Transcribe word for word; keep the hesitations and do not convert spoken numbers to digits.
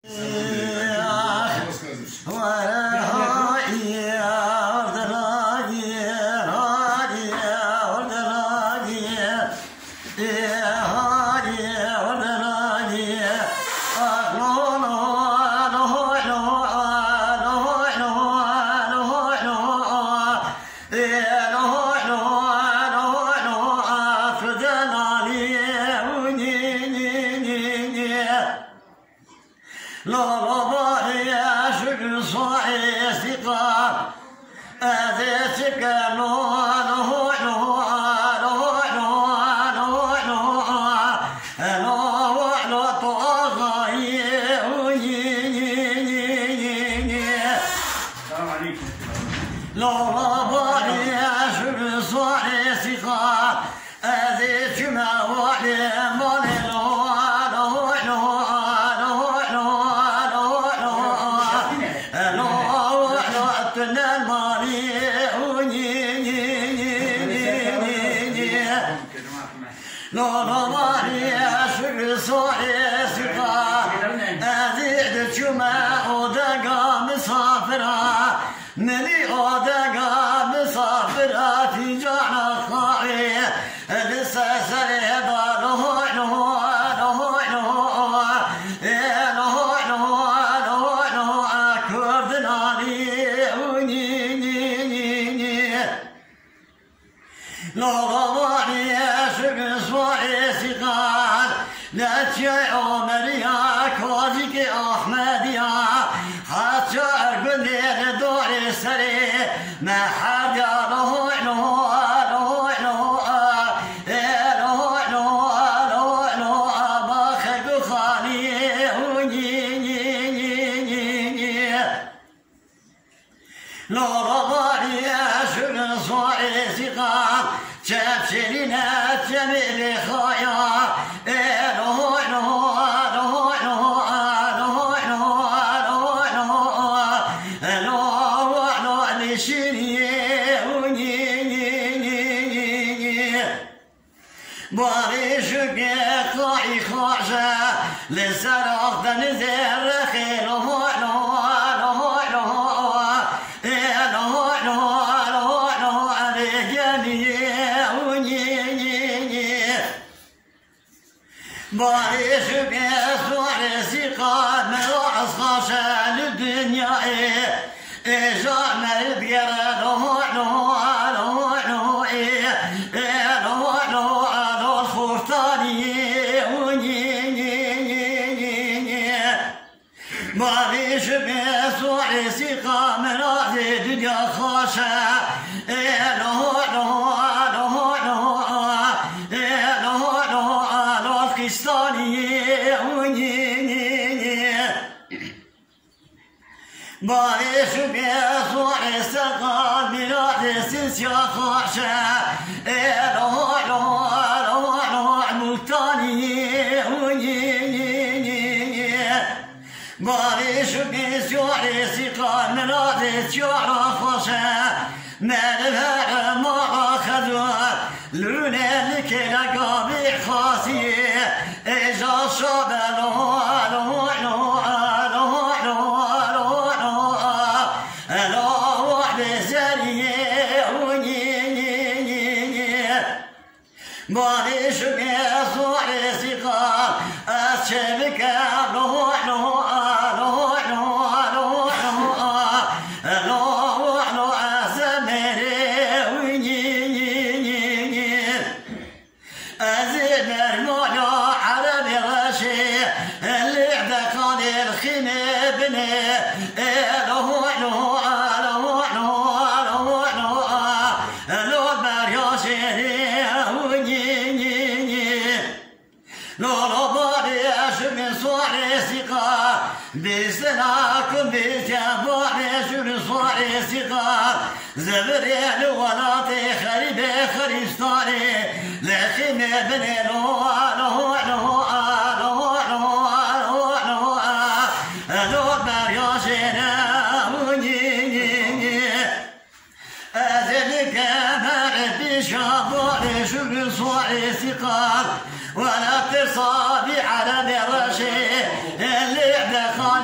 Selam aleyküm. Lolo Mariye şükür soye sika. Ezî diçûme odega misafira. Milî odega misafira, fîncana xawê li ser serê da. Lohoy, lohoy, lohoy, lohoy. Ê, lohoy, lohoy, lohoy, lohoy. Kurdinanî û nî, nî, nî, nî. Lolo Mariye şükür soye sika. Neçe Omeriya, Kozîkê Ahmediya, Haça Ergundê li dorê serê, me her diya lohoy, lohoy, lohoy, lohoy, ê, lohoy, lohoy, lohoy, lohoy, baxê guxanî û nî, nî, nî, nî, nî. Lolo Mariye şükür soye sika. Çepçelîne çemê lê xaya. Ê, lohoy, lohoy, lohoy, lohoy, lohoy, lohoy, lohoy, lohoy. Ê, lohoy, lohoy, lişîniyê û nî, nî, nî, nî, nî. Barê şûkê qayî xaş e, li ser ax denizê rexê loho, loho, loho, loho. Ê loho, loho, loho, loho, ê gemiyê û nî, nî, nî. Barê şûkê suarê sîqa, mero ez xaş e li dinyayê. Ê ja meriv gere loho, loho, loho, loho, ê, ê, loho, loho, loho, xurtanî, û nî, nî, nî, nî, nî. Bavê ji bê suarê sîqa, mirazê dinya xaş e. Ê, loho, loho, loho, loho, ê, loho, loho, loho, qistanî, û nî, nî, nî. Barê şûkê suarê seqa, miradê sisiya xaş e. Ê loho, loho, loho, loho, muhtanî, û nî, nî, nî, nî. Barê şûkê suarê sîqa, miradê siyara xaş e. Meriv here mala xezo, li rûnê li kêla gavê xasiyê. Ê ja şabe lo, lo, lo, lo, lo, lo, lo, lo, lo, lo, wahbê zeriyê û nî, nî, nî, nî. Barê şûkê suarê sîqa, ez çê bike lo, lo, lo, lo, lo, lo, lo, lo, ez mêrê û nî, nî, nî, nî. Ez ê bermala erebê reşê, lê deqanê li xînê binê. Ê loho, loho, loho, loho, loho, loho, lo berya şêrê û nî, nî, nî. Lolo barê şûkê suarê sîqa, bîstina ku bîtiye barê şûkê suarê sîqa. Zivirê li welatê xerîbê xerîstanê, li xînê binê lo, lo, lo, lo, lo, lo, lo, lo, lo, berya jêre û nî, nî, nî. Ez ê dikeme pêşa barê şûkê suarê sîqa. Wela tirsa vî erebê reşê, lê deqan